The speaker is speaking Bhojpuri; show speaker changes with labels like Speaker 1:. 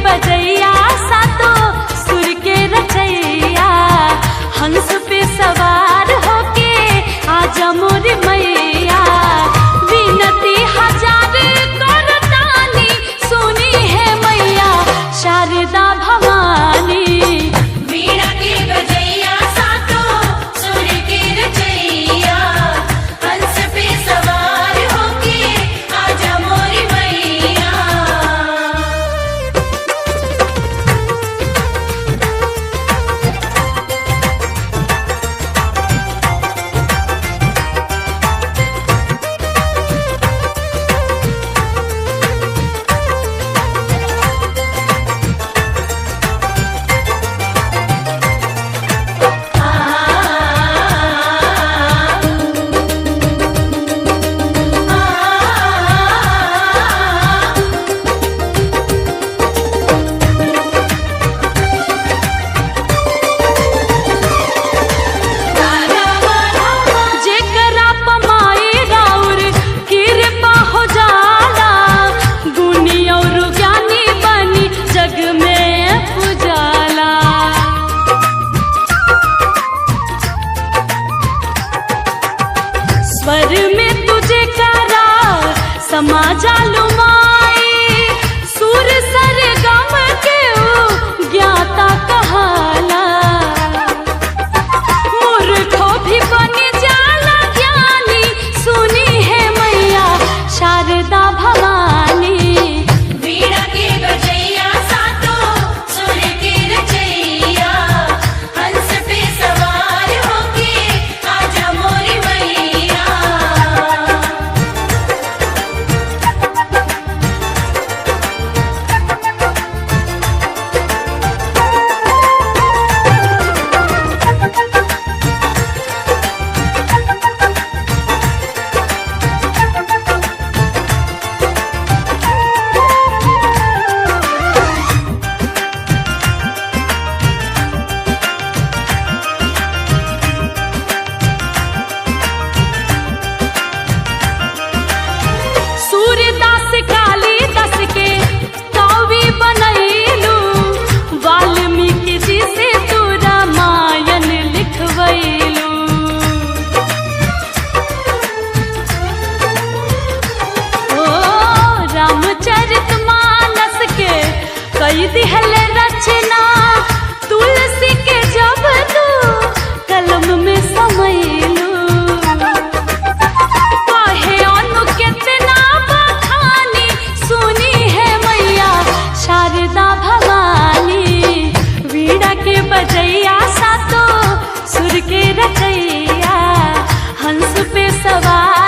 Speaker 1: बजैया सातो सुर के रचैया, हंस पे सवार होके आजा मोर मैया। विनती हजार करतानी सुनी है मैया शारदा भवानी।
Speaker 2: वीणा के बजैया सातो सुर के रचैया, हंस पे सवार होके आजा मोरी मैया।
Speaker 1: जेकरा पमाई राउर कृपा हो जाला, गुणी और ज्ञानी बनी जग में पुजाला। स्वर में तुझे करा समा जालू माई, सुर सर गम के ऊ ज्ञाता कहाला। मूर्खो भी बन जाला ज्ञानी सुनी है मैया शारदा भवानी।
Speaker 2: वीणा के बजैया सातो सुर के रचैया, हंस पे सवार होके आजा मोरी मैया।
Speaker 1: सूर्यदास कालिदास के कवि बनैलू, वाल्मीकि जी से तू रामायण लिखवैलू। ओ रामचरित मानस के कई दिहल रचना, तुलसी के जब तू कलम में समैलू। काहे अनु केतना बखानी सुनी है मैया शारदा भवानी। वीणा के बजैया सातो सुर के रचैया, हंस पे सवार